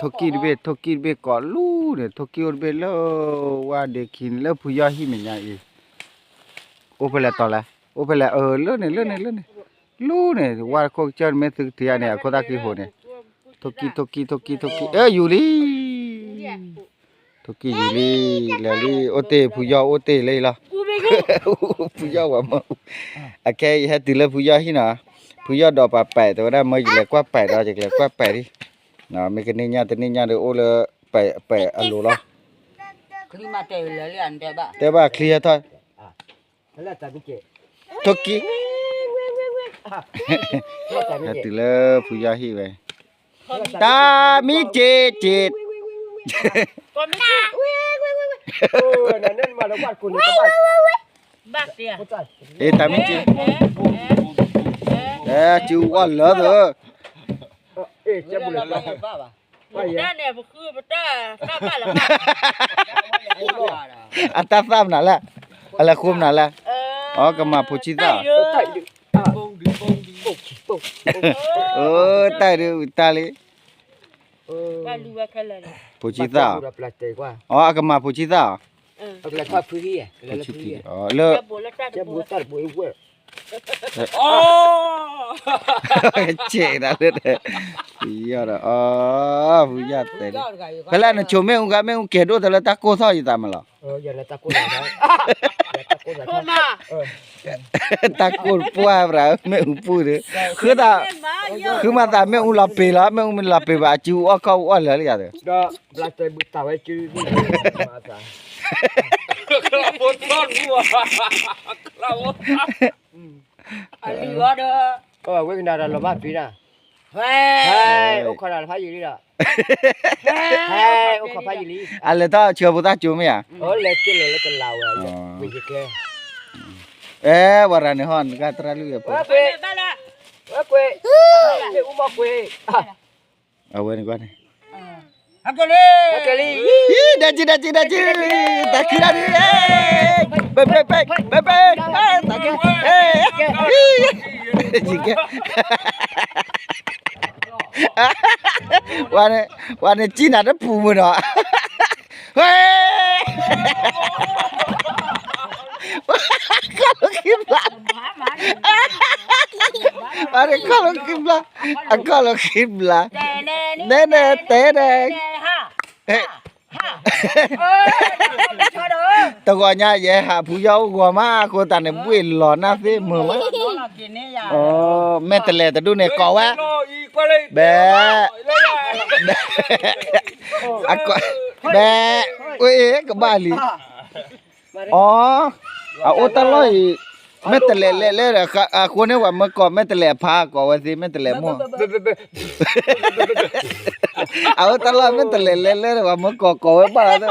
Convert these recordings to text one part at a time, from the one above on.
ထိၣ်ကံၢ်တဘ့ၣ် ထိၣ်ကံၢ်တဘ့ၣ်ကိးလူၤန့ၣ် ထိၣ်ကံၢ်အိၣ်တဘ့ၣ်လၢ ဝါဒ့ခံန့ၣ် လၢဖုယီၢ်ဟံၣ်မဲာ်ညါအံၤ အိၣ်ဖဲလဲၣ်တီၤလဲၣ် အိၣ်ဖဲလဲၣ် အၢ လၢန့ၣ် လၢန့ၣ် လၢန့ၣ် လူၤန့ၣ် ဝါတခိၣ်ကစၢၢ်န့ၣ် မ့ၢ်သုကထံၣ်ဧါန့ၣ် အခိၣ်သၣ်ကံၢ်ဟိန့ၣ် ထိၣ်ကံၢ် ထိၣ်ကံၢ် ထိၣ်ကံၢ် ထိၣ်ကံၢ် အၢ ယူၤလံ ထိၣ်ကံၢ်ယူၤလံ လဲၤလံ အိၣ်တ့ၢ် ဖုယီၢ်အိၣ်တ့ၢ်လၢအံၤလီၤ ဖုယီၢ်ဝဲမၢ အခဲအံၤဟဲတုၤလၢဖုယီၢ်ဟံၣ်နီၤ ဖုယီၢ်ဒိးပာ်ပဲာ် တဲဝဲဒၣ်မၢ ယလဲၤကွၢ်ပဲာ်ဒီး ယကလဲၤကွၢ်ပဲာ်ဒံ မ့ၢ်ကန့ၢ်ညၣ်တန့ၢ်ညၣ်ဒီး အိၣ်လၢပဲာ်အလိၤလီၤ တဲဘၣ်ချံဟဲထီၣ် ထိၣ်ကံၢ် ဟဲတုၤလၢဖုယီၢ်ဟံၣ်ဝဲ တၢ်မံက့က့ တၢ်မံက့ အဲ စုအီၣ်လၢသၢ အတၢ်သၣ်မနုၤလဲၣ် အလဲၤဃိမနုၤလဲၣ် အကမၤဖိဆံးသၣ် တၢ်ဒုးတၢ်လံ ဖိဆံးသၣ် အကမၤဖိဆံးသၣ် လၢ ဆဲးဒၣ်လၢ ယီၢ်ဒီး ဖုယီၢ်တဲ ဖဲလၢနဆိးမ့ၣ်အူဂၤ မ့ၣ်အူကဲၤဒိၣ်တလၢတၢ်ကိၢ်ထီၣ်ယသးမးလီၤ တၢ်ကိၢ်တပှၢ်ဘၣ် မ့ၣ်အူပူၤဒီး ဃုသး ဃုမၤသးမ့ၣ်အူလီၤပ့ၤလီၤ မ့ၣ်အူမ့ၢ်လီၤပ့ၤဘၣ် အစုအီၣ်ခီၣ်အူအီၣ်လၢာ်လံယၤဒီး ဝဲကနၤဒီးလီၤဘၣ်ဖံးနၤ ဟဲ အိၣ်ခိးနၤလၢဖးယံာ်လံဒီး ဟဲ အိၣ်ခိးဖးယံာ်လံ အလဲၤထီၣ်ဆှၢဖိသၣ်ကၠိမ့ၢ်ဧါ လဲၤက့ၤလဲၤလၢကလၤဝဲ ဝံၤယကျဲ အဲ ဝဲရၤန့ၣ်ဟီၣ် နကတရၢ်လုၢ်ဝဲဖိ ဝဲကွ့ မ့ၣ်အူမီၢ်ကွ့ အဝဲန့ၣ်ကွၢ်န့ၣ် ဟဲက့ၤလံ ဒၣ်ကံဒၣ်ကံဒၣ်ကံ သးခုဒၣ်ဒုး ဘဲဘဲဘဲဘဲဘဲ သးခု ယကဲ ဝဲန့ၣ် ဝဲန့ၣ်ကံနၤတပူၤမုၢ်နီၤ ဟဲ ခီၣ်လီၤခံဘျါ အန့ၣ်ခီၣ်လီၤခံဘျါ အခီၣ်လီၤခံဘျါ နဲနဲတဲနဲ တဂီၤညါယဟးဖုယီၢ်အိၣ်ဂီၤမး အဃိသတးန့ၣ် ဘှ့ၣ်လီၤနၢ်သ့ၣ်မုာ်မး မဲာ်တလဲၤတဒူၣ်န့ၣ်ကိးဝဲ ဘဲ ဘဲ အ့ ကဘၣ်လံ အီ အအိၣ်တၢ်လီၢ်အံၤ မဲာ်တလဲၤလဲၤလဲၤဒီး အဃိန့ၣ်ပှၤမၢကိးမဲာ်တလဲၤအဖါ ကိးဝဲသ့ၣ်မဲာ်တလဲၤမိၢ် အအိၣ်တၢ်လီၢ်မဲာ်တလဲၤလဲၤလဲၤဒီး ပှၤမၢကိးကိးဝဲဘၣ်လီၤ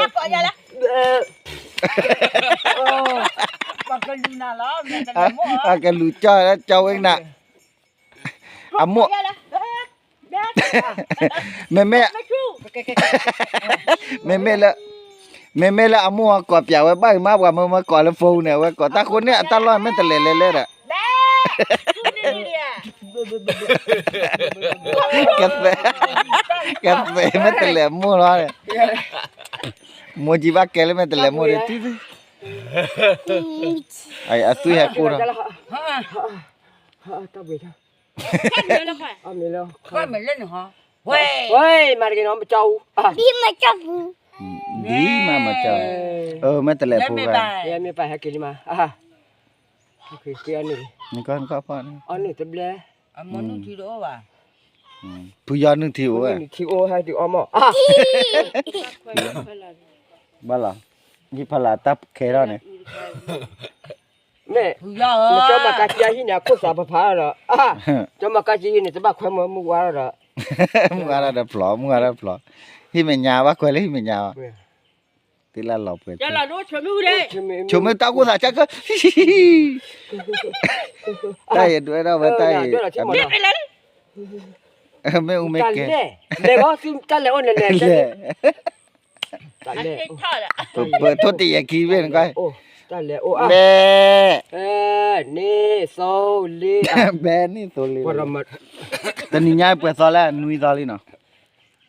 အကလူၤကၠီ ကၠီဝဲကနၤ အမိၢ် မ့မ့ၢ် မ့မ့ၢ်လၢ မ့မ့ၢ်လၢအမိၢ်အကိးပၠးဝဲဘၣ်အံၤမး ပှၤမၢမၢကိးလၢ phone န့ၣ် အဝဲကိးတၢ်ဃိန့ၣ် အတၢ်လီၢ်မဲာ်တလဲၤလဲၤလဲၤဒီး ကသဲ ကသဲမဲာ်တလဲၤမိၢ်လီၤ မိၢ်ကံဘၣ်ကဲလၢမဲာ်တလဲၤမိၢ်ဒီး အသွံၣ်ဟဲကိၢ်ထီၣ် ဒ်မၤကၠီ အၢ မဲာ်တလဲၤဖိဂၤ မ့ၢ်ပၢ်ဟဲက့ၤလံမး နကီၢ်နကီၢ်ဖီန့ၣ် ဖုယီၢ်နုၢ်ထံအိၣ်ဝဲ ဘၣ်လီၤ ယဖးလၢတၢ်ခဲထီၣ်န့ၣ် မ့ၢ် ကၠီမၤကါကံအဟံၣ်န့ၣ် အခိၣ်သးဖးဖးဒီး ကၠီမၤကါကံဟံၣ်န့ၣ် တဘၣ်ခွဲမုၢ်ဝါဒီး မုၢ်ဝါဒီးဖျိး မုၢ်ဝါဒီးဖျိး ဟံၣ်မဲာ်ညါ ဘၣ်ခွဲလၢဟံၣ်မဲာ်ညါဘၣ် သ့လၢလီၤပှဲၤ ဆိမိၣ်တၢ်အိၣ်သးကၢ်ကၢ် တၢ်ယဒွဲၣ်ဒၣ်ဝဲတၢ်အံၤ မ့ၣ်အူမ့ၢ်ကဲ လဲၤဘီသုတၢ်လဲၤအိၣ်န့ၣ်လဲၤ လဲၤ ပထိၣ်တယဲၢ်ခံဘ့ၣ်နကွၢ် တၢ်လဲၤအိၣ် ဘဲ န့ၢ်သိလ့ ဘဲန့ၢ်သိလ့ တနံၤညါပှဲၤသီလၢနွံသီလံနီၤ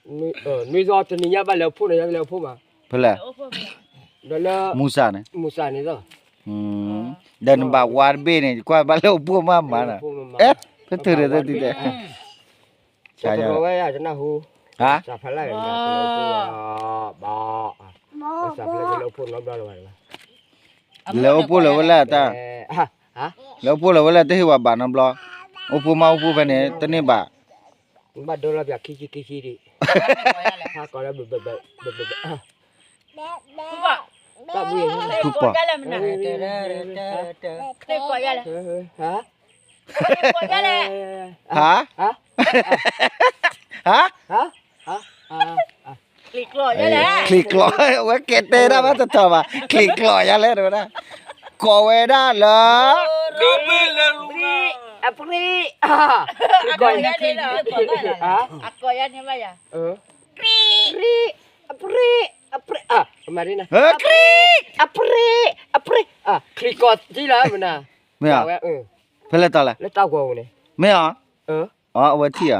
နွံသီတနံၤညါဘၣ်လဲၤအိၣ်ဖှိၣ်န့ၣ် ယဘၣ်လဲၤအိၣ်ဖှိၣ်မး, ဖဲလဲၣ်, ဒီးလၢ မူစၢ်န့ၣ်, မူစၢ်န့ၣ်လီၤ, ဒီးနဘၣ်ဝါတဘ့ၣ်န့ၣ် ကွၢ်ဘၣ်လဲၤအိၣ်ဖှိၣ်မးမးနီၤ, အဲ ဖဲထုးဒီးတၢ်တံၢ်တဲ, ဝဲယတနၢ်ဟူ, ဟါ, စၢ်ဖဲလဲၣ်, ဘၣ်, စၢ်ဖဲလဲၣ်လၢအိၣ်ဖှိၣ်နီတဘျီလၢၤဘၣ်, လဲၤအိၣ်ဖှိၣ်လၢၤဝဲလဲၣ်တၢ် လၢအိၣ်ဖှိၣ်လၢၤဝဲလဲၣ် တဟ့ၣ်ဝဲဘၣ်နီတဘျီ, အိၣ်ဖှိၣ်မးအိၣ်ဖှိၣ်ဖဲန့ၣ် တန့ၢ်ဘၣ်, ဘၣ်ဒိလီၤပၠးခံဆံခံဆံဒံး, ဟါကီးလၢ, ဖုပီၢ်, ဟါ, ဟါ, ချံးကျိး, ဝဲကဲတဲဒၣ်ဘၣ်တထီၣ်ဘၣ်, ချံးကျိးယါလဲၣ်တဝဲဒၣ်, ကိးဝဲဒၣ်လၢ, အပြံ, အပြံ, အပြံ, အပြံ, အပြံ, အပြံ, ချံးကျိး, မ့ၢ်ဧါ, ဖဲလဲၣ်တီလဲၣ်, မ့ၢ်ဧါ, အဝဲထံၣ်ဧါ,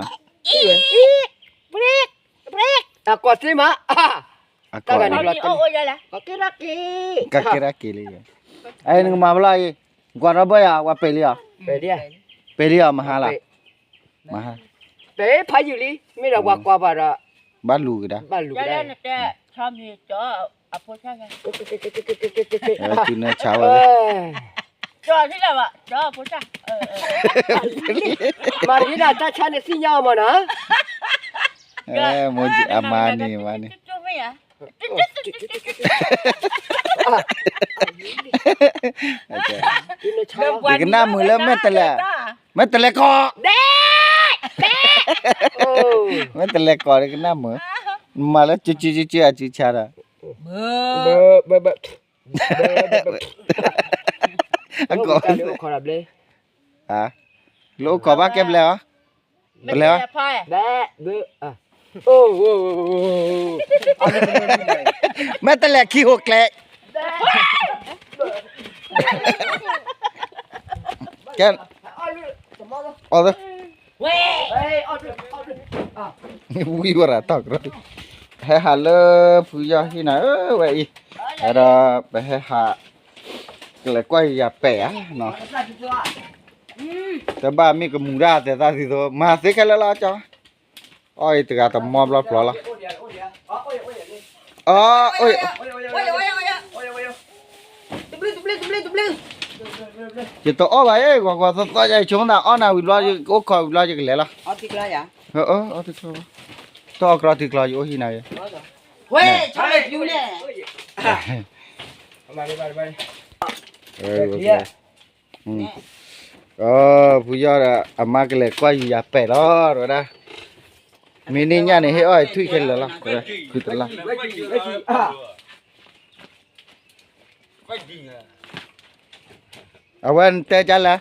အကိးသ့မး, အကိး, ကကဲထီၣ်က့ၤလံ, အဲ နကမၤဖဲလဲၣ်အံၤ, ကွၢ်ထီၣ်ဘၣ်ယၤ ဝဲပှဲၤလံဧါ, ပှဲၤလံဧါ မဟါလီၤ, မဟါ, ပှဲၤဖးယံာ်လံ မ့ၢ်ဒီးပှၤကွၢ်ပှၤဒီး, ဘၣ်လူၤကဒါ, ဘၣ်လူၤကဒါ, တုၤနဆါဝဲ, မၤရံနၤတၢ်ဆါန့ၣ်သ့ၣ်ညါအီၤမးနီၤ, အမါန့ၣ်, မါန့ၣ် ယကနၣ်မုာ်လၢမဲာ်တဲးလဲး, မဲာ်တဲးလဲးကီး, မဲာ်တဲးလဲးကီး ယကနၣ်မုာ်, မၤလၢကၠူကၠူကၠူကၠူအစုဆါဒီး, အကိး, လၢအိၣ်ခိးဘၣ်ကဲဘျဲၣ်အီၤ, ပလဲၤ, မဲာ်တဲးလဲးခံဟိၣ်ကျဲ, ကဲ, အီၣ်, ဝံဝဲရၤတီၢ်ကရၢ, ဟဲဟးလၢဖုယီၢ်ဟံၣ်နၤဧၢဝဲအံၤ, အဲၣ်ဒိးပဟဲဟး, ကလဲၤကွၢ်ယၤပဲာ်ဧါနီၤ, တဘၣ်မ့ၢ်ကမူၤဒၣ်သဲးသၣ်သံသိး မၤသ့ခဲလၢာ်လီၤကၠီ, အီၣ်အံၤတဂၤတမီဘျီဖျီလီၤ, အီၣ်, ယတအီၣ်ဘၣ်အံၤ ကွၢ်ကွၢ်သီသီယဆိကမိၣ်သးအီၣ်နၤဝံၤဘျီ ယကအိၣ်ခိးဝံၤဘျီယကလဲၤလီၤ, တအီၣ်ကျီထံကျီယအိၣ်ဟံၣ်နၤ, ဝဲ, ဖုယီၢ်ဒီးအမါကလဲၤကွၢ်ယၤပဲာ်လီၤ တဝဲဒၣ်, မ့ၢ်န့ၢ်ညၣ်န့ၣ် ဟ့ၣ်အီၣ်ထွံၣ်ခဲလၢာ်လီၤ, ဖုတလၢ် အဝဲတဲကၢ်လၢ,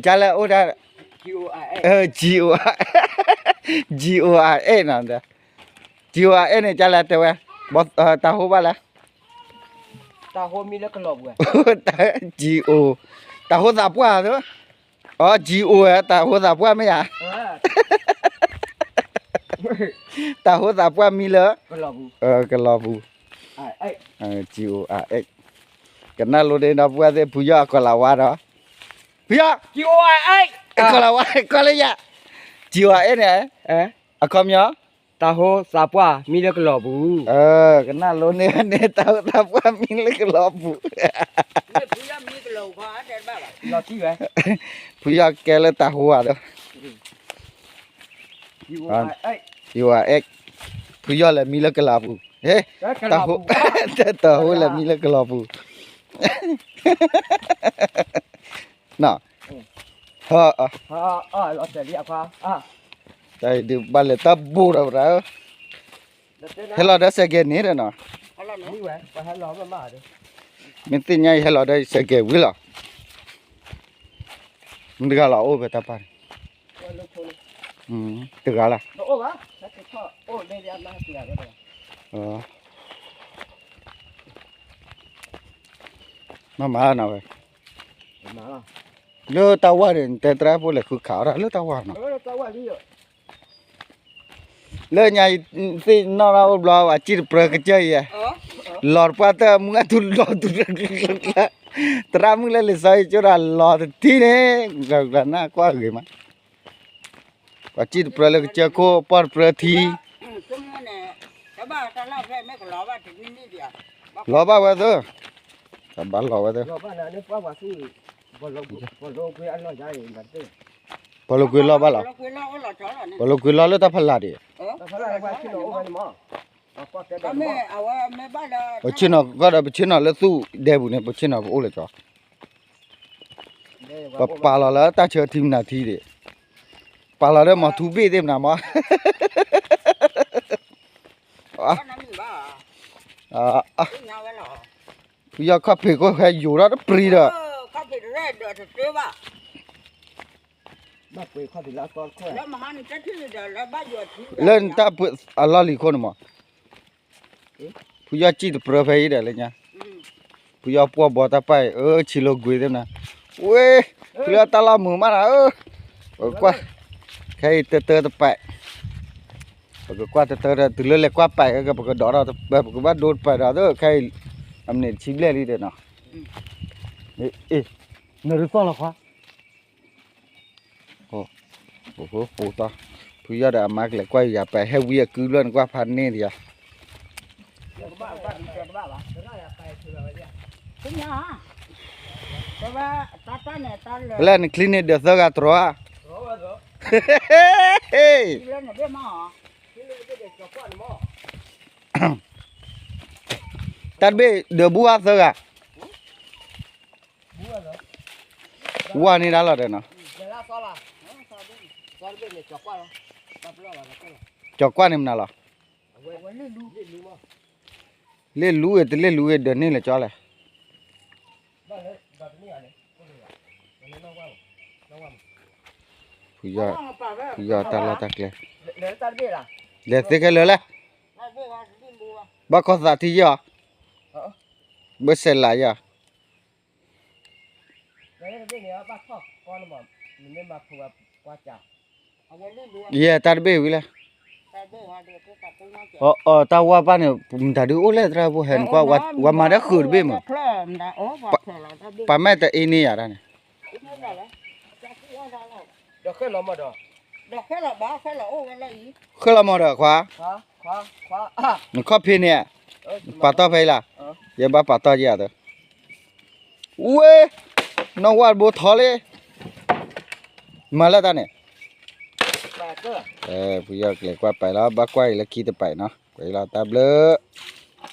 ကၢ်လၢအိၣ်ဒၣ်, G O R, G O R, G O R A နီၤ, G O R A န့ၣ် ကၢ်လၢတဲဝဲ, တၢ်ဟိဘၣ်လဲၣ်, G O, တၢ်ဟိသးပှၢ်သိး, အီ G O တၢ်ဟိသးပှၢ်မ့ၢ်ဧါ, တၢ်ဟိသးပှၢ်မံလၢ, ကလီၤပူၤ, G O R A, ကနၣ်လိန့ၣ်ဒီပုၢ်ဝဲၢ်သ့ၣ် ဖုယီၢ်အကီၤလၤဝါဒီး, ဖုယီၢ်, ကီၤလၤဝါ ကီၤလၢယၤ, G O R A န့ၣ်, အခီပညီ, တၢ်ဟိသးပှၢ်မံလၢကလီၤပူၤ, ကနၣ်လိန့ၣ်န့ၣ် တၢ်ဟိသးပှၢ်မံလၢကလီၤပူၤ, ဖုယီၢ်ကဲလၢတၢ်ဟိဧါဒီး, G O R A, ဖုယီၢ်လဲၤမံလၢကလီၤပူၤ, တၢ်ဟိ, တၢ်ဟိလဲၤမံလၢကလီၤပူၤ, နီၤ, တၢ်ဒုးဘၣ်လဲၤတၢ် ဘူးဒီးပရၤဧၢ, ဟဲလီၤဒီးစဲးကဲၤန့ၣ်ဒီးနီၤ, မ့ၢ်သ့ၣ်ညါအံၤဟဲလီၤဒီးစဲးကဲၤဝံၤလီၤ, မ့ၢ်တဂၤလီၤအိၣ်ဖဲတၢ်ပၢ်န့ၣ်, တဂၤလၢ် မၤမၤနီၤဝဲ, လၢတၢ်ဝါန့ၣ် နတဲတရၢ်ဖိလဲၤဃုခးအီၣ်တၢ်လၢတၢ်ဝါနီၤ, လၢညါသ့ၣ်နီၣ်ထီၣ်အိၣ်ဘျီ အစံၣ်တပြၢကစၢၢ်အံၤ, လီၤတပှၢ်တၢၢ်မုၢ်အသူလီၤသူ, သရၣ်မုၣ်လၢလံာ်စီဆှံကၠိဒီးလီၤတထံန့ၣ်, နကွၢ်ဂ့ၤမး, ပှၤစံၣ်တပြၢလၢကစၢၢ်ခိၣ် ပီၢ်တပြၢထံ, လီၤဘၣ်ဝဲသၢ, တဘၣ်လီၤဝဲသၢ, ပှၤလိာ်ကွံာ်လီၤဘၣ်လီၤ, ပှၤလိာ်ကွံာ်လီၤလၢတၢ်ဖးလၢ်ဒံး, ပဆ့ၣ်နီၤကီၢ်ဒီး ပဆ့ၣ်နီၤလၢသူၣ်ဒဲပူၤန့ၣ် ပဆ့ၣ်နီၤကအိၣ်လၢကီ, ပပာ်လီၤလၢတၢ်ဆၢထံမနုၤထံဒံး, ပာ်လီၤလၢမီၤထူဘ့ၣ်သ့ၣ်မနုၤမး, ဖုယီၢ်ခီၣ်ဖံးခိၣ်ဟဲယိာ်ထီၣ်တပျံၤဒီး, လၢနတၢ်ပှ့ၤအလီၢ်လံၤခိၣ်န့ၣ်မး, ဖုယီၢ်စံၣ်တပြၢဖဲအံၤဒီးလၢညါ, ဖုယီၢ်ပှီၢ်ဘီတၢ်ပာ်အံၤ အၢ ဆံးလိာ်ကွံာ်သ့ၣ်မနၤ, ဝ့, ဖုယီၢ်တၢ်လီၢ်မုာ်မးနၤဧၢ, ပကကွၢ်, ခဲအံၤတၢတၢတပာ်, ပကကွၢ်တၢတၢဒီး တုၤလၢလဲၤကွၢ်ပာ်က့ၤ ပကဒိးထီၣ်တပာ် ပကဘၣ်ဒိတပာ်ဒီး ခဲအံၤ, အမံးနံးတဆံဘျဲၣ်လံဒီးနီၤ, အ့ၣ်, နရူၢ်သီၣ်လီၤခွါ အိၣ်, အိၣ်, ဖုယီၢ်ဒီးအမါကလဲၤကွၢ်ယၤ ယၤပာ်ဟဲဝံအကုဘျီ နကွၢ်ဖးန့ၢ်ဒံးဧါ, လၢနချံန့ၣ်ဒၢးသၢဂၤတြီဧါ, တၢ်တဘ့ၣ်ဒၢးဘူၣ်ဧါသၢဂၤ, ဝါန့ၢ်ဒၣ်လီၤဒီးနီၤ, ကၠီၤကွၢ်န့ၣ်မနုၤလီၤ, လ့ၣ်လူအံၤ တလ့ၣ်လူအံၤ ဒၢးန့ၢ်လၢကၠီလဲၣ်, ဖုယီၢ်တၢ်လီၢ်တၢ်ကျဲ, လဲၤသ့ခဲလၢာ်လဲၣ်, ဘၣ်ကီၢ်သးထံယီၤ, ဘၣ်ဆဲးလးယီၤ ယဲၢ်တၢ်တဘ့ၣ်ဝံၤလဲၣ်, အီၣ်အီၣ်တၢ်ဝါပၢ်န့ၣ် မတၤဒုအိၣ်လဲၣ် သရၣ်ဖိဟဲနကွၢ် ဝၤမၤဒီးဃုာ်တဘ့ၣ်မး, ပှၤမဲာ်တအ့န့ၢ်ယၤတၢ်န့ၣ်, ဃဲလီၤမးဒီးခွါ, နခီၣ်ဖံးန့ၣ်, ပာ်တီၢ်ဖဲအံၤလၢ်, ယဲဘၣ်ပာ်တီၢ်ယဲအသိး, ဝ့, နီၢ်ဝါတဘိထီလံ, မၤလၢတၢ်န့ၣ်, ဖုယီၢ်ကလဲၤကွၢ်ပာ်လီၤ ဘၣ်ကွၢ်အံၤလၢခံတပာ်နီၤ ကွၢ်အံၤလီၤတၢ်ဘျုး,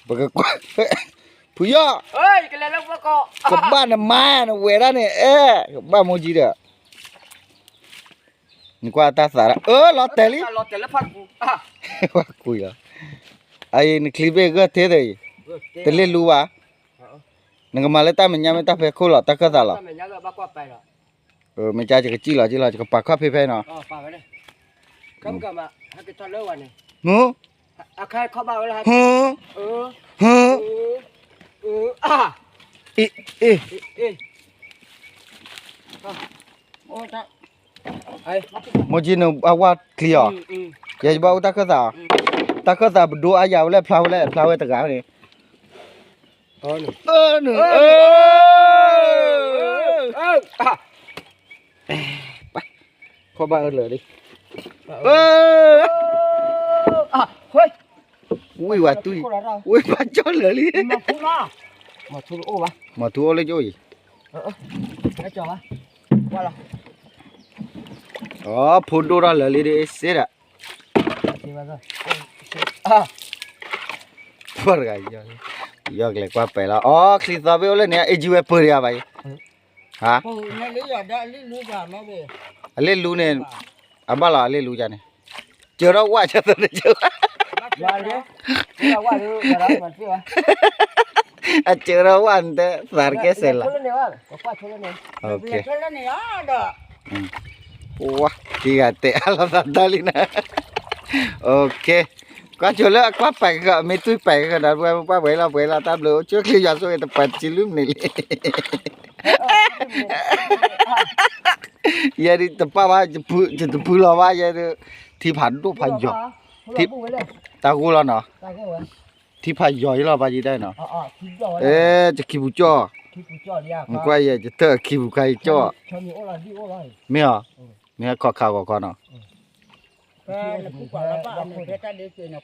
ပကကွၢ်, ဖုယီၢ်, ကဘၣ်နမါနဝဲဒၣ်န့ၣ် အဲ, ကဘၣ်မိၢ်ကံဒီး နကွၢ်တၢ်သးဒၣ် အၢ လီၤတဲာ်လံ, ကွၢ်ကွံာ်လီၤ, အအံၤနချံဘ့ၣ်ဂၢၢ်ထဲဒီးအံၤ, တလ့ၣ်လူဘၣ်, နကမၤလၢတၢ်မဲာ်ညါမ့ၢ်တၢ်ဖဲခိၣ်လီၤ တၢ်ခၢၣ်သးလီၤ, မ့ၢ်ကၢ်ယကစံၣ်လီၤက့ၤလီၤ ယကပာ်ခီၣ်ဖံးဖဲနီၤ, ဟူ, ဟူ, ဟူ, အ့, အ့, မိၢ်ကံနအဝါချံအီၤ, ယဲယဘၣ်အိၣ်တၢ်ခၢၣ်သး, တၢ်ခၢၣ်သးပဒိအါယၤဝဲလဲၣ် ဖျါဝဲလဲၣ် ဖျါဝဲတဂၤန့ၣ်, အၢနုာ်, ခီၣ်ဘၣ်အၢလၢာ်လံ, ဝံၢ်ဝဲတူၢ်, ဝံၢ်ဘၣ်ကၠီလၢာ်လံ, မၤထူအိၣ်လၢကၠိအံၤ, အဖိဒိၣ်ထီၣ်လၢာ်လံဒ်စ့ဒီး ဖီတဂၤ, ယီၢ်ကလဲၤကွၢ်ပဲာ်လီၤ အီ ချံသီဘ့ၣ်အိၣ်လၢန့ၣ် အ့ၣ်ကၠံဝဲပၢၢ်တဂၤဘၣ်အံၤ, ဟါ, အလ့ၣ်လူန့ၣ်, အဘၣ်လီၤအလ့ၣ်လူကန့ၣ်, စၢၤထီၣ်ဝၣ်ဆၢသနကၢၤ, အစၢၤထီၣ်ဝၣ်နတဲ သးတကဲစဲးလီၤ, ဝါ, တံဂၤတဲအါလီၤသးတၢ်လံနၤ, ကွၢ်ဆိလၢအကွၢ်ပာ်ကဃၢၤ မ့ၢ်တွံၢ်ပာ်ကဃၢၤဒီး ပှဲပှဲလီၤပှဲလီၤ တၢ်ဘျုး အိၣ်ဆူၣ်ချ့ယွၤဆိၣ်ဂ့ၤ တပှဲၤတဆံလွံၢ်မံးနံးလံ, ယဲဒုးတပၣ်ဘၣ် ယတဖုလီၤဘၣ် ယဲဒုး ထံဖးဒိၣ်ဖးယီၤ တၢ်ဂိၢ်လီၤနီၤ, ထံဖးယီၤအံၤလီၤ ပှၤယံၤဒၣ်နီၤ, အဲ ယခံပူၤကၠီၣ်, မကွၢ်ယဲ ယတၢၢ်ခံပူၤခါယကၠီၣ်, မ့ၢ်အီၤ, မ့ၢ်ဟဲခီခါဂီၤခီနီၤ,